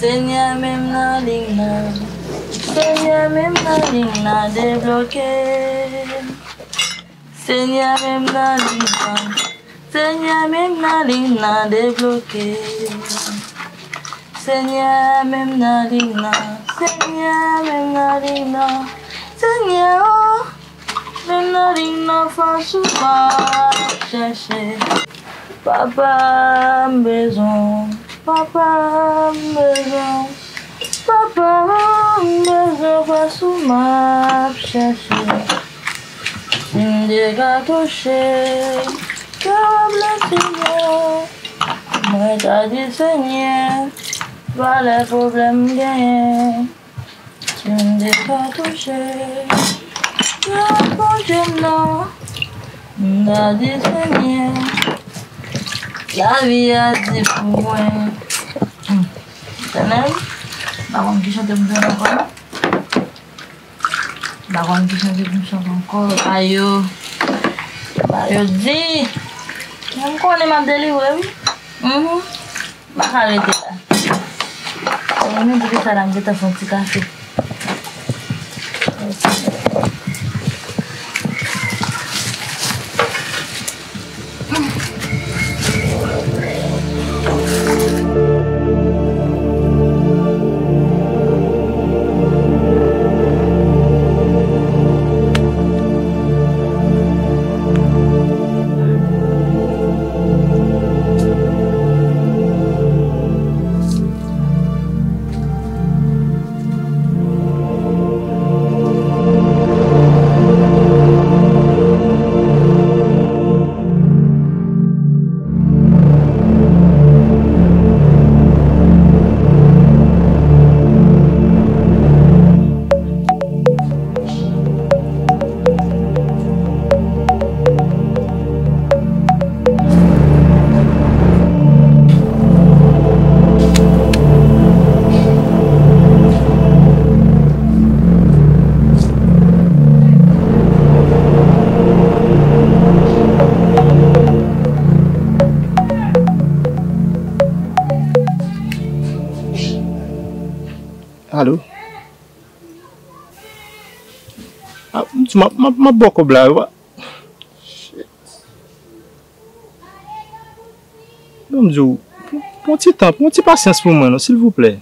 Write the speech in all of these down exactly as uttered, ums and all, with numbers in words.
Senyè, menm nan liy nan. Senyè, menm nan liy nan, debloke m. Senyè, menm nan liy nan. Senyè, menm nan liy nan, debloke m. Senyè, menm nan liy nan. Senyè, menm nan liy nan. Senyè, o, menm nan liy nan, fòs ou m ap chèche. Papa, m bezwen w. Papa, m bezwen w. Papa, m bezwen w, fòs ou m ap chèche. Si m te ka touche kè w, Senyè, mwen ta di, Senyè, valè pwoblèm m genyen. Si m te ka touche kè Bondye m nan, m ta di, Senyè, lavi a di pou mwen. Hmm. Etènèl, m pa konn ki chante pou m chante ankò, non. M pa konn ki chante pou m chante ankò. Ba yo, ba yo di. Mwen, m konnen m ap delivre, wi. Mhm. M pa ka rete la. Mwen menm, poutèt sa la, m gentan fè yon ti kafe. Alo? Ah, m di, m ap, m ap, m ap ba w kòb la, wi. Shit. Ban m di w, pran, pran ti tan, pran ti pasyans pou mwen, non, silvouplè.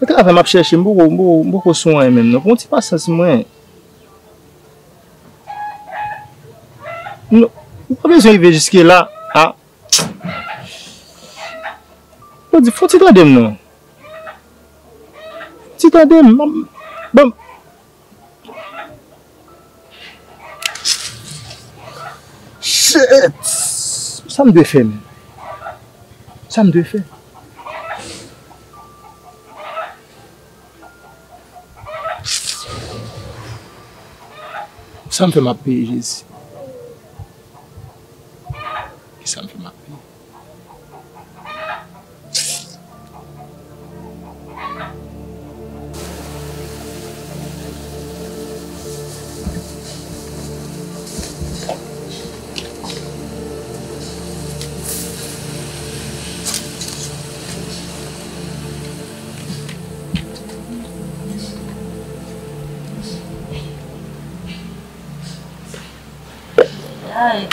Nan travay m ap chèche, m poko, m poko, m poko sou anyen menm, non. Pran ti pasyans mwen. Non, ou pa bezwen rive jiske la. Ah. Fò di, fò ti tande m non. Ti tande m. Ban m. Shit! Sa m dwe fè menm? Sa m dwe fè? Sa m fè m ap peye, Jezi? Kisa m fè m ap peye? Ay.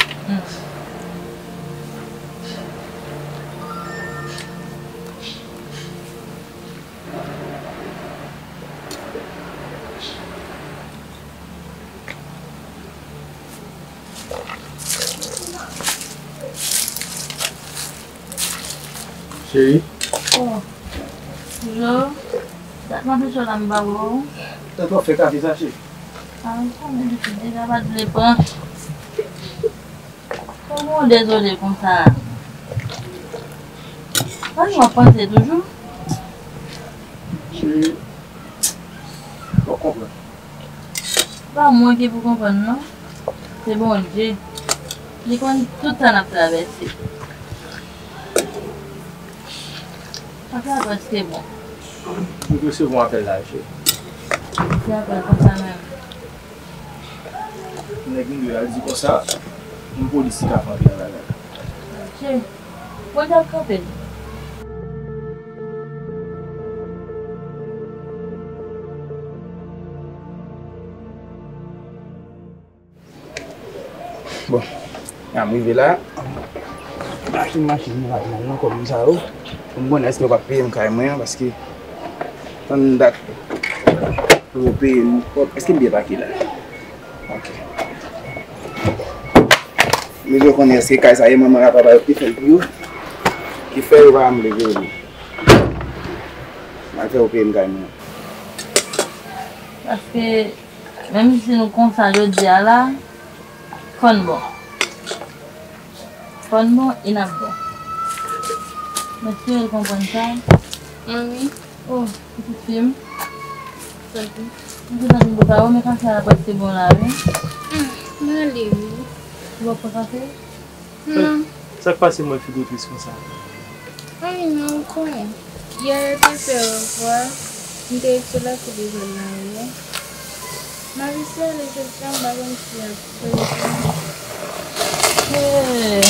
Cheri. Oh. Yo. Dat m ap chèche w la, m pa wè w. Tèt w ap fè kafe sa, cheri. Ah, m konnen pitit deja pa t vle pran. Kòman w dezole konsa? Sa w ap panse toujou? Cheri, w ap konprann. Se pa mwen ki pou konprann, non. Se Bondye. Li konn tout sa n ap travèse. Apre, apre, se bon. M te resevwa yon apèl la, cheri. Se apèl konsa menm. Nèg m yo al di konsa, Yon polis ki ka fè anpil bagay. Che, Bondye ap kanpe l. Bon, a m rive la. Machin, machin, m pa t mal non, kòb m sa yo. M konnen èske yo p ap peye m kay mwen an, paske tann dat pou yo peye m kòb. Èske m byen pake la? Ok. M bezwen konnen èske kay sa e manman a papa yo ki fè l pou yo, ki fè yo pa vle peye m. M al fè yo peye m kay mwen. Paske, menm si nou konsa jodi a la, fò n bon. Fò n bon e n ap bon. M espere l konprann sa. Manmi. Oh, pitit fi m. Santi. M kontan vin bò pa ou, men kafe a prèske bon la, wi. Hmm, m rele, wi. Ou pa pran kafe? Non. Sa k pase m wè figi w tris konsa? Ay non, ou konnen. Yè yo te fè yo vwa, m te sou lakou devan nan yo. M ap eseye ale jodi a, m pa konn si y ap prete. Hey.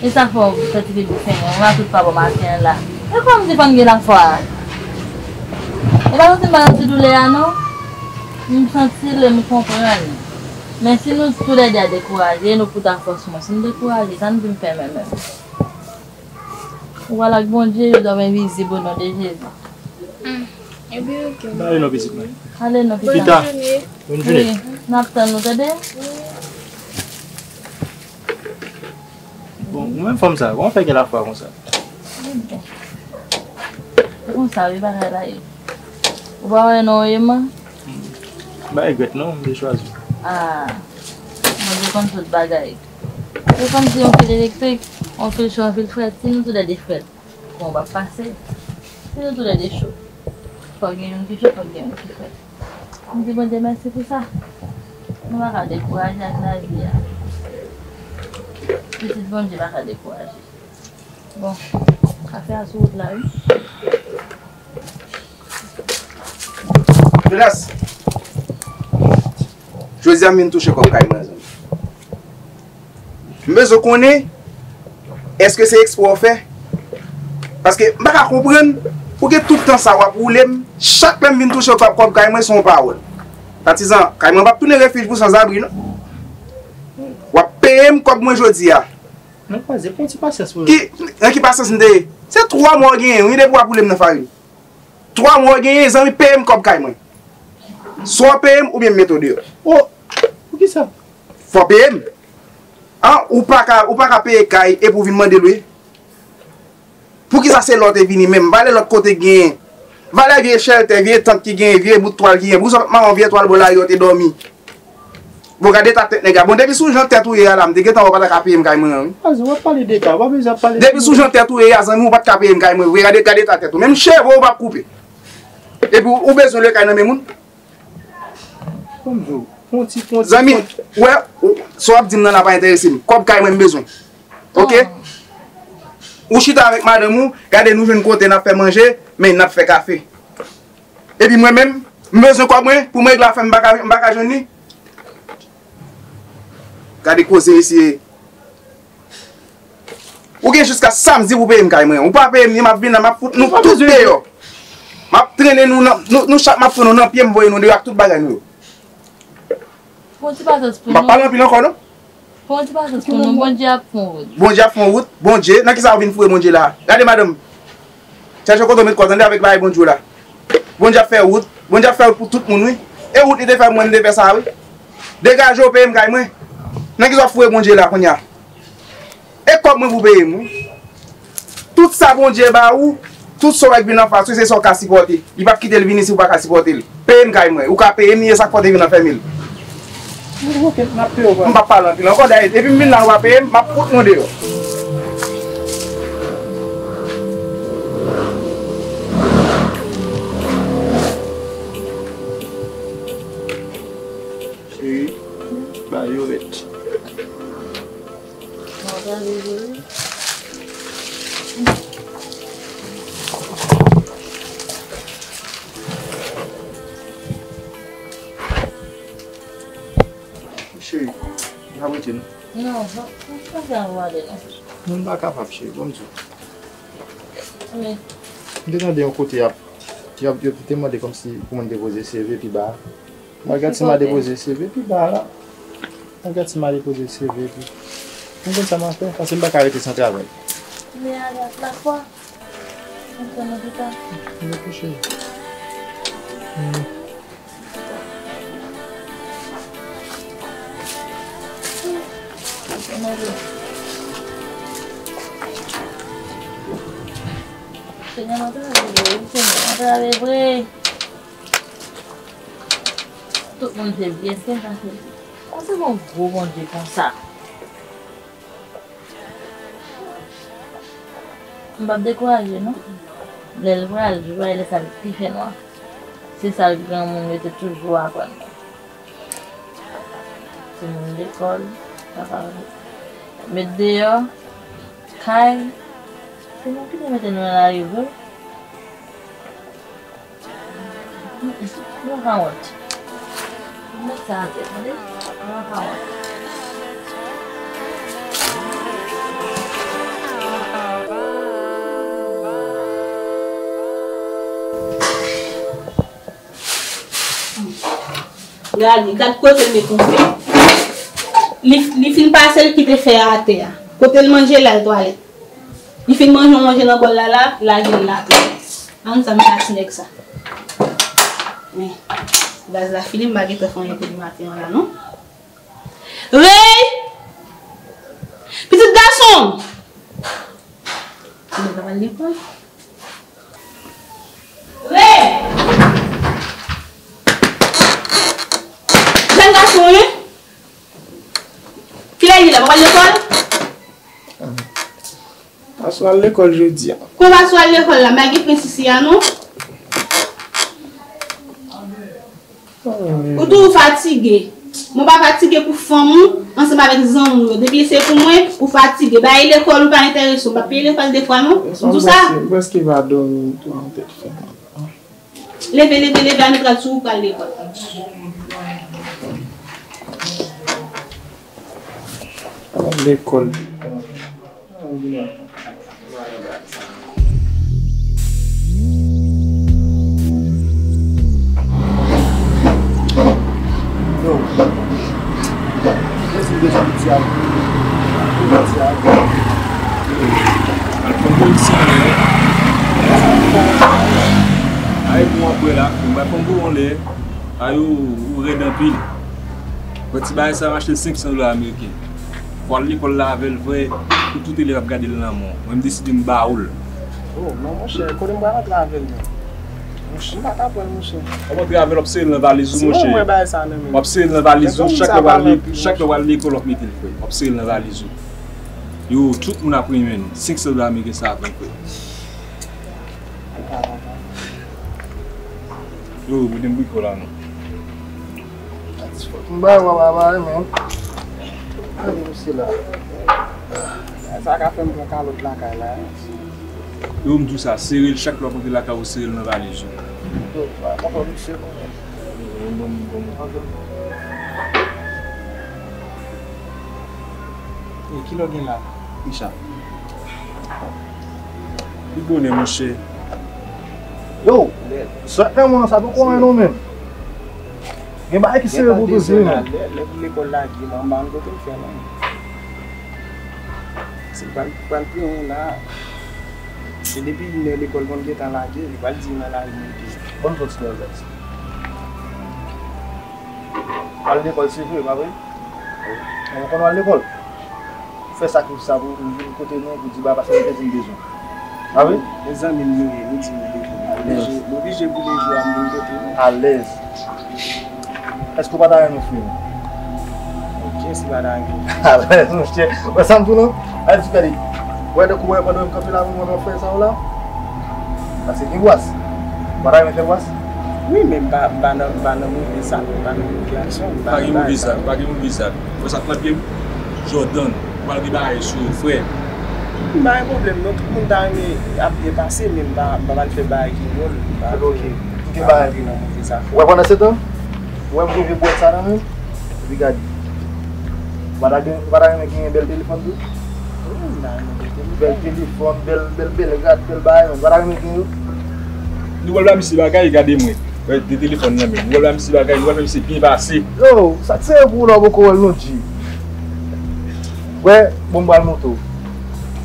E sa fè w fè ti pipi sen mwen, m a tout pa bò maten an la. E kòmsi fò n gen lafwa a. E pa santi m pa santi doulè a non. M santi l e m konprann. Men si nou toulède a dekouraje, nou pou ta fòs mwen. Si n dekouraje, sa n vin fè menm menm? Ou pral ak Bondye, yo dòm envizib o non de Jezi. Hmm. Ebyen, ok. Ba yo non pitit mwen. Ale non pitit. Pita. Bonne journée. Wi, n ap tann nou, tande? Bon, ou menm fanm sa, kòman w fè gen lafwa konsa? Ebyen. Se konsa wi bagay la ye. Ou pa wè non, Ema? M pa regrèt non, m te chwazi w. Ah, Bondye konn tout bagay. Se kòmsi yon fil elektrik, yon fil cho, yon fil frèt, si nou toulède frèt, kouran p ap pase. Si nou toulède cho, fòk gen youn ki cho, fòk gen youn ki frèt. M di Bondye mèsi pou sa. Nou pa ka dekouraje ak lavi a. Pitit Bondye pa ka dekouraje. Bon, afè a sou wout la, wi. Jonas, jodi a m vin touche kòb kay mwen, zanmi. M bezwen konnen, èske se ekspre w fè? Paske m pa ka konprann, ou gen tout tan sa w ap woule m, chak lè m vin touche kòb, kòb kay mwen, se yon pawòl. Patizan, kay mwen p ap tounen refij pou sanzabri, non. W ap peye m kòb mwen jodi a. Nan kwaze, pran ti pasyans, frè. Ki, nan ki pasyans m te ye? Se twa mwa w genyen, wi, depi w ap woule m nan farin. Twa mwa w genyen, zanmi, peye m kòb kay mwen. Swa w peye m, oubyen m mete w deyò. Oh, poukisa? Fò w peye m. An, ou pa ka, ou pa ka peye kay epi w vin mande lwe. Poukisa se lè w te vini menm? Valè lòt kote genyen. Valè vye chèltè, vye tant ki genyen, vye bout twal ki genyen. Poukisa w pa t mare yon vye twal bò lari a w te dòmi? Bon, gad eta tèt nèg la. Bon, depi sou jan tèt ou ye a la, m te gentan wè w pa ta ka peye m kay mwen an, wi. Pase, w ap pale de kay, w pa bezwen ap pale de... Depi sou jan tèt ou ye a, zanmi, w pa t ka peye m kay mwen vre. Gade, gad eta tèt ou. Menm cheve w pa p koupe. Epi w, ou bezwen lwe kay nan men moun? Kòm di w, fon ti, fon ti, zanmi, fon ti. Ou wè, ou, sa w ap di m nan la pa enterese m. Kòb kay mwen m bezwen. Ok? Ou chita avèk madanm ou, gade nou jwenn kote n ap fè manje, men n ap fè kafe. Epi mwen menm, m bezwen kòb mwen, pou m regle afè m, m pa ka, m pa ka jwenn li. Gade koze mesye. Ou gen jiska samdi pou peye m kay mwen. Ou pa peye m li, m ap vin la, m ap fout nou tout deyò. M ap trennen nou nan, nou, nou chak m ap fout nou nan pye m, voye nou deyò ak tout bagay nou yo. Fè yon ti pasyans pou nou. M ap pale anpil ankò non. Fè yon ti pasyans pou nou, Bondye ap fè yon wout. Bondye ap fè yon wout. Bondye, nan kisa w vin foure Bondye la? Gade madanm. Chèche kote w met kò w tande avèk bagay Bondye w la. Bondye ap fè wout. Bondye ap fè wout pou tout moun wi. E wout li te fè mwen m te fè sa wi. Degaje w peye m kay mwen. Nan kisa w foure Bondye la kounye a? E kòb mwen pou peye m wi. Tout sa Bondye ba ou, tout sa w wè k vin anfas ou, se sa w ka sipòte. Li p ap kite l vini si w pa ka sipòte l. Peye m kay mwen. Ou ka peye m li, e sa k fè w te vin anfèmen l. M p ap pale anpil ankò dayè. Depi m vin la, ou pa peye m, m ap fout nou deyò. Cheri, ba yo rèt. Non, pa, pa, pa fè avwale non. Moun pa kapab, cheri, bon, m di w. Men. M te tande yon kote y ap, y ap, yo te mande kòmsi pou moun depoze C V pi ba. Mwen gad si m a depoze C V pi ba la. Mwen gad si m a depoze C V pi. Mwen konn sa m a fè, paske m pa ka rete san travay. Men ale ak lafwa. Mwen fè nan pita. Mwen kouche. Hmm. Senyè, mwen prale vre, wi, Senyè, mwen prale vre. Tout moun se byen, se pa se. Panse gon gwo Bondye konsa. M p ap dekouraje non. Lè l pral jou a, e lè sa l pi fè nwa. Se sa granmoun yo te toujou aprann nou. Timoun lekòl, papa met deyò, kay, se nou ki te mete nou nan lari vre. Mwen pa wont. Mwen sa avè, tande? Mwen pa wont. Gade, gad kote l met konfè. Li, li fin pase l kite fè a atè a. Kote l manje l al twalèt. Li fin manje yon manje nan bòl la la, lage l la tou. An sa m ta ti nèg sa. Men, gaz la fini, m pa gentan fè anyen pou li maten an la non. Rey! Pitit gason! Mwen pa al lekòl. Rey! Jèn gason, wi. Kilè li la, pa al lekòl? Pa sou al lekòl jodi a. Kòman pa sou al lekòl la? M pa gen prens isi a non. Ou tou ou fatige. Mwen pa fatige pou fanm ou ansanm avèk zanmi w yo. Depi se pou mwen, ou fatige. Bay lekòl ou pa enterese w. M pa peye lekòl de fwa non. M di w sa. M prèske pa dòmi tou nan tèt fè. Leve, leve, leve, ann pral sou ou pral lekòl. Lekòl. Yo, mwen di deja piti a. Piti a. Al pran politik anlè. Ay, pou anpre la, mwen pran pou anlè. Ay, ou, ou rèd anpil. Bon, ti bagay sa, m achte l senk san dola ameriken. Fò w al lekòl la avè l vre, pou tout elèv ap gade l nan men w. Mwen, m deside m ba ou l. Oh, non, monchè, kote m pral antre avè l menm? Monchè, m pa ka pran l, monchè. W ap antre avè l, w ap sere l nan valiz ou, monchè. Si mwen wè bagay sa nan men m. W ap sere l nan valiz ou, chak lè w al le-, chak lè w al lekòl, w ap mete l, frè. W ap sere l nan valiz ou. Yo, tout moun ap renmen l. Senk san dola ameriken sa ap vin, frè. Yo, mete m brikò la, non. M bay w a bay, men. Gade misye la. Sa ka fè m pran kalòt lakay la, hein. Yo, m di w sa, sere l chak lè w ap antre lakay ou, sere l nan valiz ou. Yo, pa, pa, pa, misye, bon. Bon, bon, bon. E, kilè w gen la, Richard? Li bonè, monchè. Yo, sòt nan mwen sa poko anyen non menm. Gen bagay ki sere pou toujou, non. Lè, lè pou lekòl lage, m anba, m kote m fè, non. Se pral, pral plenyen la. Se depi inè lekòl konn gentan lage, li pral di nan lari mete. Bon, kontinye, guys. Al lekòl, se vre, pa vre? Ou konn al lekòl? Fè sakrifis sa pou ou vin kote nou, pou di ba, paske nou te di n bezwen. Pa vre? E zanmi m nou ye, nou di nou bezwen. Nou oblije, nou oblije boule jou a, m vin kote nou. Alèz. Èske w pa ta renmen fri nou? Kiyès ki pa ta renmen? Alèz, monchè. Wè sa m di w lan? Alèz, Fèlik. Wè, de kou wè, pandan m kanpe la, mwen, mwen fè sa w la. Paske gen bwas. Ou pa ta renmen fè bwas? Wi, men m pa, m pa nan, m pa nan move zak, m pa nan move aksyon, m pa nan bagay sa. Pa gen move zak, pa gen move zak. Wè sa k nan pye m? Jordan, ou pral gen bagay sou ou, frè. M pa gen pwoblèm, non, tout moun ta renmen ap byen pase, men m pa, m pa pral fè bagay ki dwòl, m pa vle, m pa vle antre nan move zak. Ou wè pandan se tan, ou wè m gen vye bwèt sa nan men m, epi gade. Ou pa ta gen, ou pa ta renmen gen bèl telefòn tou? Wi, m ta renmen gen telefòn. Bèl telefòn, bèl, bèl, bèl rad, bèl bagay, men ou pa ta renmen gen yo? Nou pral ba misye bagay, gade mwen. Wè, de telefòn nan menm. Nou pral ba misye bagay, nou pral fè misye byen pase. Yo, sa k serye pou ou la, ou poko wè l non, G? Wè, bon, m pral montre w.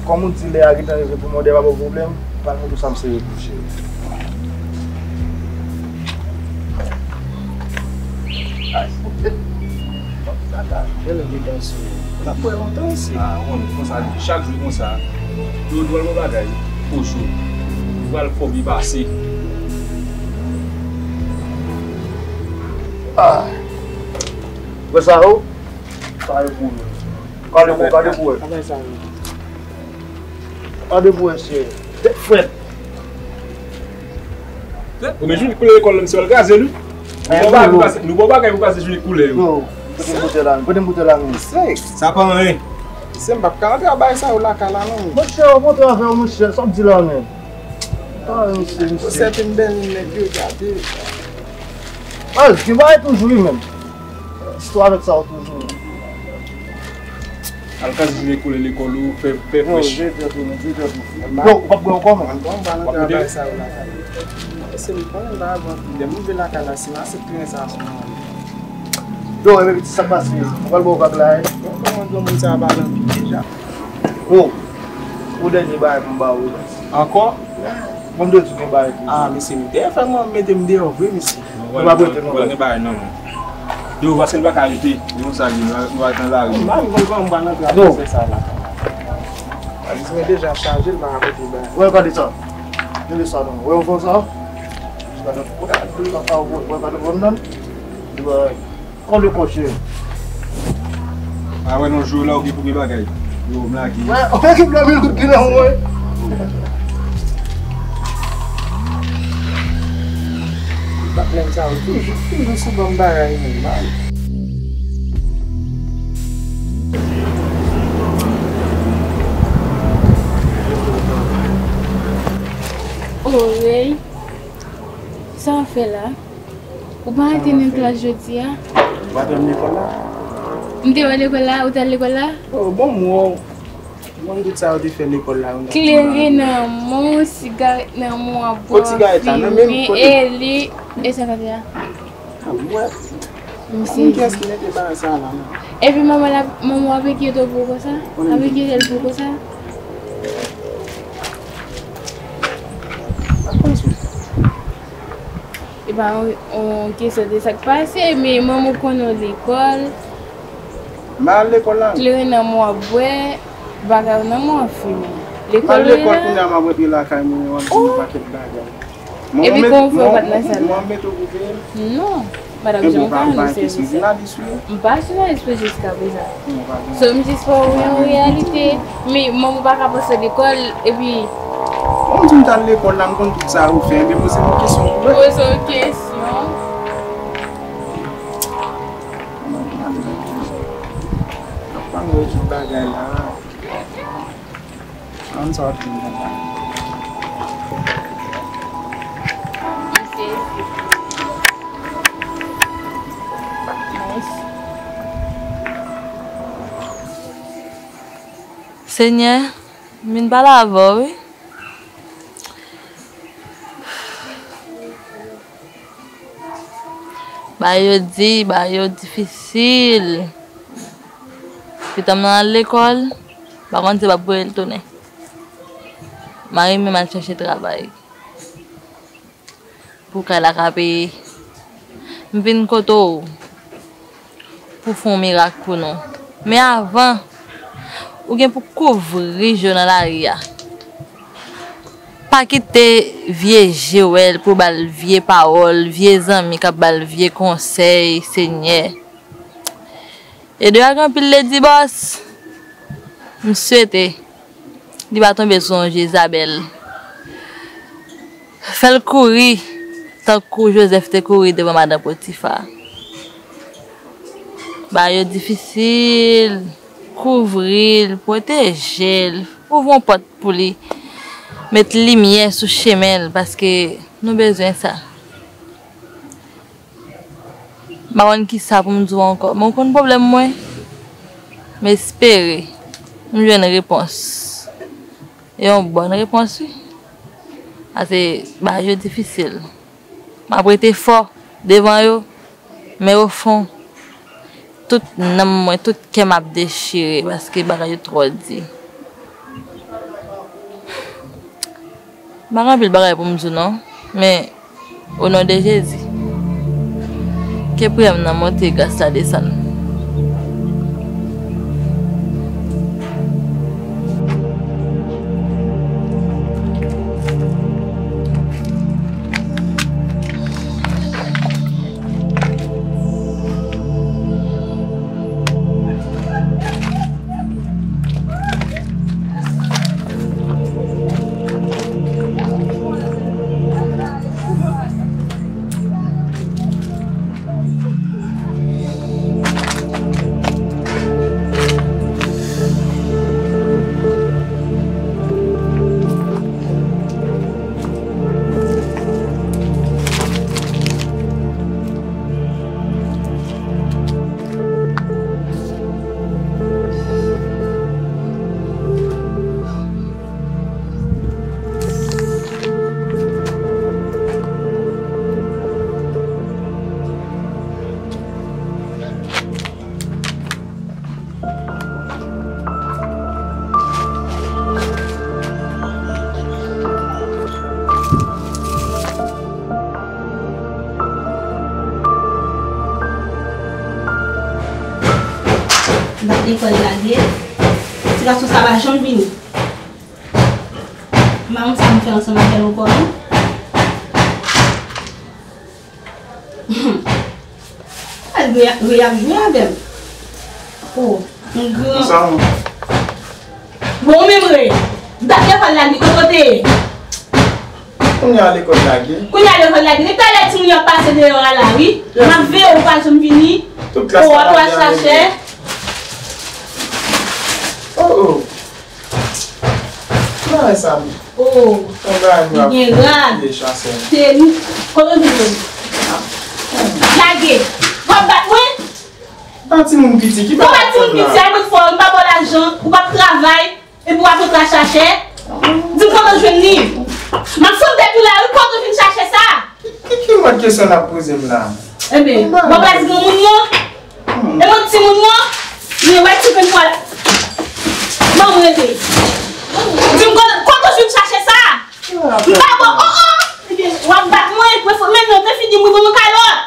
Kòm ou di lè a gentan rive pou mande pa ba w pwoblèm, m pral montre w sa m serye pou w, cheri. Ay, tata, genlè gen tan sou ou. N ap wè lontan isi. Ah, ou konn konsa, chak jou konsa. Yo, nou pral yon bagay, Kocho. Nou pral fè w byen pase. Ah. Wè sa yo? Sa yo pou ou. Gade pou, gade pou wè. Gade sa yo. Gade pou wè, cheri. Tèt frèt. Ou men jounen koulè lekòl la, misye al kraze l wi. Nou ba w bagay pou pase, nou ba w bagay pou pase jounen koulè yo. Yo, kote m boutèy la, kote m boutèy la menm? Sa pa anyen. Se m p ap ka antre a bagay sa yo lakay la non. Monchè, ou kontre avè w, monchè, sa w ap di la menm? Pa anyen, mesye, mesye. Ou sèten bèl nèg yo gade. Al, gen bagay toujou wi menm. Istwa avèk sa yo toujou. Al kache jile koulè lekòl ou, fè, fè frèch. Yo, je tèt ou, je tèt ou. Yo, ou p ap bwè ankò, man? Mwen bon, m pa nan travay sa yo lakay. Se m konnen vagabon, lè m rive lakay la, se nan se plen sa sou mwen. Yo, e pitit, sa k pase? Ou pral bwè vag la, e? Bon, bon, bon, moun sa pa nan pi deja. Yo, ou dènye bagay pou m ba ou. Ankò? Bon, m te di gen bagay pou ou. Ah, mesye, nou te fè mwen mete m deyò vre, mesye. Nou pa prete non. Gen bagay nan men. Yo, paske nou pa ka rete. Nou sa gen, nou al nan lari. M pa vin konn kòman m pral antre ak mesye sa la. Valiz mwen deja chaje, l pa ka pote bagay. Wè, gade sa. Gade sa non. Wè, ou fè sa. Gade, gade, gade, gade, gade, gade. Kòm de kòchè. A wè non, jou la ou gen pou gen bagay. Yo, m lage. Wè, ou gen mil goud ki nan men w. Patnè m sa yo toujou, toujou sou ban m bagay menm, man. Orey, sa w ap fè la? Ou pa rete nan klas jodi a? Ou pa t wè m lekòl la? M te wè lekòl la, ou t al lekòl la? Oh, bon, m wè w. Mwen, tout sa yo te fè lekòl la, yo nan kleren nan men w, sigarèt nan men w, w ap bwè, w ap fimen, e li, e sa k ap fè a? Ah, m wè. Misye. Kiyès ki mete bagay sa la, non? Epi manman la, manman w ap enkyete w pou konsa? Ap enkyete l pou konsa? Pa konn sou. E pa yon, yon kesyon de sa k pase, men manman w konnen w lekòl. M al lekòl la. Kleren nan men w ap bwè, bagay nan men w ap fimen. Lekòl ou ye la? M al lekòl kounye a, m ap rantre lakay mwen, w ap di m yon pakèt bagay. Epi kòman w fè w pa t nan sal la? Mwen mete w pou veye m? Non. Madanm Jean, ou pa nan sèvis la. M pa jounalis pou jiskaprezan. So, m jis fè w yon reyalite. Men, manman w pa ka panse lekòl, epi. Bon, m di m t al lekòl la, m konn tout sa ou fè. Men poze m yon kesyon pou wè. Poze yon kesyon. Ap pale yon tout bagay la. Ann sòti nan la. Senyè, m vin pale avè w, wi. Bagay yo di, bagay yo difisil. Pitit mwen al lekòl, m pa konn si m ap voye l tounen. Mari m menm al chèche travay pou kay la ka peye. M vin kote w pou fè yon mirak pou nou. Men avan, ou gen pou kouvri je w nan lari a. Pa kite vye je w wè l pou ba l vye pawòl, vye zanmi k ap ba l vye konsèy, Senyè. Edouard gen anpil de divòs. M swete li pa tonbe sou yon Jezabèl. Fè l kouri tankou Jozèf te kouri devan madan Potifa. Bagay yo difisil. Kouvri l, pwoteje l, ouvri yon pòt pou li. Met limyè sou chemen l, paske nou bezwen sa. M pa konn kisa pou m di w ankò. Men w konn pwoblèm mwen? M espere m jwenn repons. E yon bòn repons, wi. Paske bagay yo difisil. M ap rete fò devan yo, men ofon, tout nanm mwen, tout kè m ap dechire paske bagay yo twò di. M pa gen anpil bagay pou m di w non, men o non de Jezi, ke priyè m nan monte, gras la desann. Dat lekòl lage. Ti gason sa pa janm vini. M pa konn sa m fè ansanm avè l ankò non. Al ri, ri ap jwe avè m. Oh, m gran. Konsa, mwen. Bon, ou menm re. Dat lekòl lage, kote w te ye? Kounye a lekòl lage. Kounye a lekòl lage. Depi talè timoun yo ap pase deyò a la, wi. Yes. M ap veye w pa janm vini. Tout klas la ap al chèche. Oh, oh. Bagay sa, oh, yon bagay nou ap gen rad, fouye chasè. Te nou, kote w te jwenn? Lage. W ap bat mwen? Pa timoun piti, ki bagay w ap fè m la? Ou pa timoun piti, al mwen fò, m pa ba w lajan, ou p ap travay, epi w ap antre al chèche. Di m kote w jwenn li. M ap fè w tèt ou la, wi, kote w vin chèche sa? Ki, ki, ki mòd kesyon n ap poze m la? Ebyen, mwen pa di granmoun yo? Hmm. E mwen timoun yo? Men wè ti grenn pwa la. Ban mwen rete. Di m kote, kote w vin chache sa? M pa bon, oh, oh! Ebyen, w ap bat mwen, mwen fò, men non, te fini, mwen, mwen kalòt.